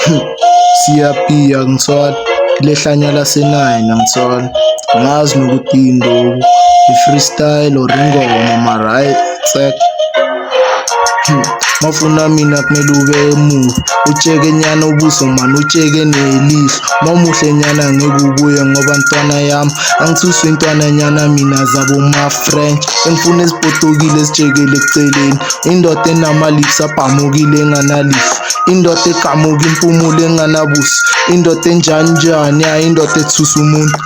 Siyapiya ngithola lehlanya lase-nine angithola ngazi nokuthi yini lokhu, i-freestyle or ingoma, mara hhayi tsek. Mawufuna mina kumele ube mubi, utsheke nyana ubuso mani, utsheke nelihlo. Mawumuhle nyana ngeke ubuye ngoba ntwana yami angithuswe intwana nyana mina zabo ma-French. Engifuna ezipotokile ezitshekele eceleni, indoda enama-lips abhamukile enganalihlo, indoda egamuka impumulo enganabuso, indoda enjani njani ya indoda ethusa umuntu.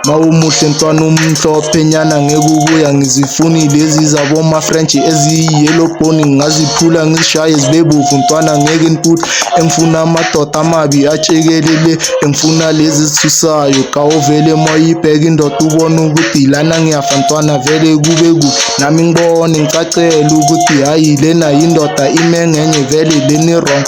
Mawumuhle ntwana umhlophe nyana ngeke ubuya, ngizifuni lezi zabo ma-French eziyi-yellow bone, ngingaziphula ngizishaye zibe bovu ntwana ngeke niputhe. Engifuna amadoda amabi atshekelele, engifuna lezi ezithusayo kawuvele mawuyibheka indoda ubone ukuthi lana ngiyafa ntwana, vele kube kubi nami ngibone ngicacele ukuthi hhayi lena yindoda ime ngenye vele lena i-wrong.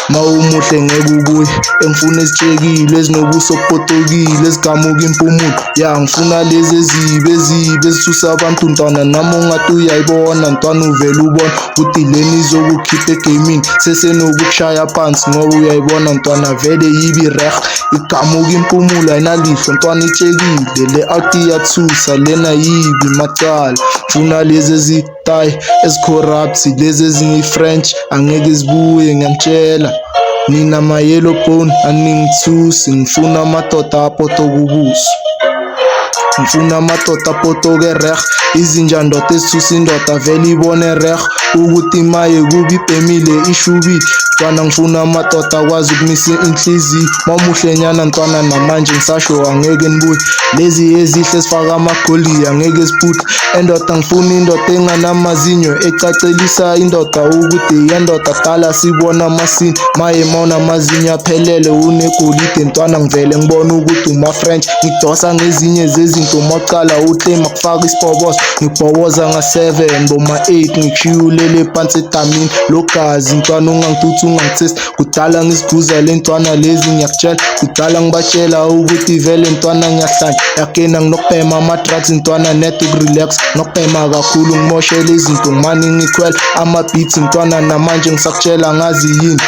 Mawumuhle ngeke ubuye, engifuna ezitshekile ezinobuso obupotokile ezigamuka impumulo, ya ngifuna lezi ezibi ezibi ezithusa abantu ntwana, nami ungathi uyayibona ntwana uvele ubone ukuthi lena izokukhipha egamini sesenokukushaya phansi ngoba uyayibona ntwana vele yibi reh, igamuka impumulo ayinalihlo ntwana itshekile le out iyathusa lena yibi macala. Ngifuna lezi ezitayi ezi-corrupt lezi eziyi-French angeke zibuye ngiyangitshela. Nina ma-yellow bone aningithusi, ngifuna amadoda apotoka ubuso, ngifuna amadoda apotoke reh, izinja ndoda ezithusa indoda vele ibone reh ukuthi maye kubi ibhemile ishubile ntwana. Ngifuna amadoda akwazi ukumisa inhliziyo, mawumuhle nyana ntwana namanje ngisasho angeke nibuye, lezi ezihle ezifaka amagoli angeke ziphuthe endoda. Ngifuna indoda enganamazinyo ecacelisa indoda ukuthi yendoda dala sibona amasini, maye mawunamazinyo aphelele unegolide ntwana, ngivele ngibone ukuthi uma-French. Ngikudosa ngezinye zezinto mawucala uclaim kufaka isibhobozo, ngibhoboza nga-7 boma-8 ngikushiya ulele phansi edamini logazi ntwana, ungangituthi ungangithesti. Kudala ngiziguza le ntwana lezi ngiyakutshela, kudala ngibatshela ukuthi vele ntwana ngiyahlanya yakena, nginokubhema ama-drugs ntwana net ukurelax, nokubhema kakhulu ngimoshele izinto ngimane ngikhwela ama-beats ntwana, namanje ngisakutshela ngazi yini.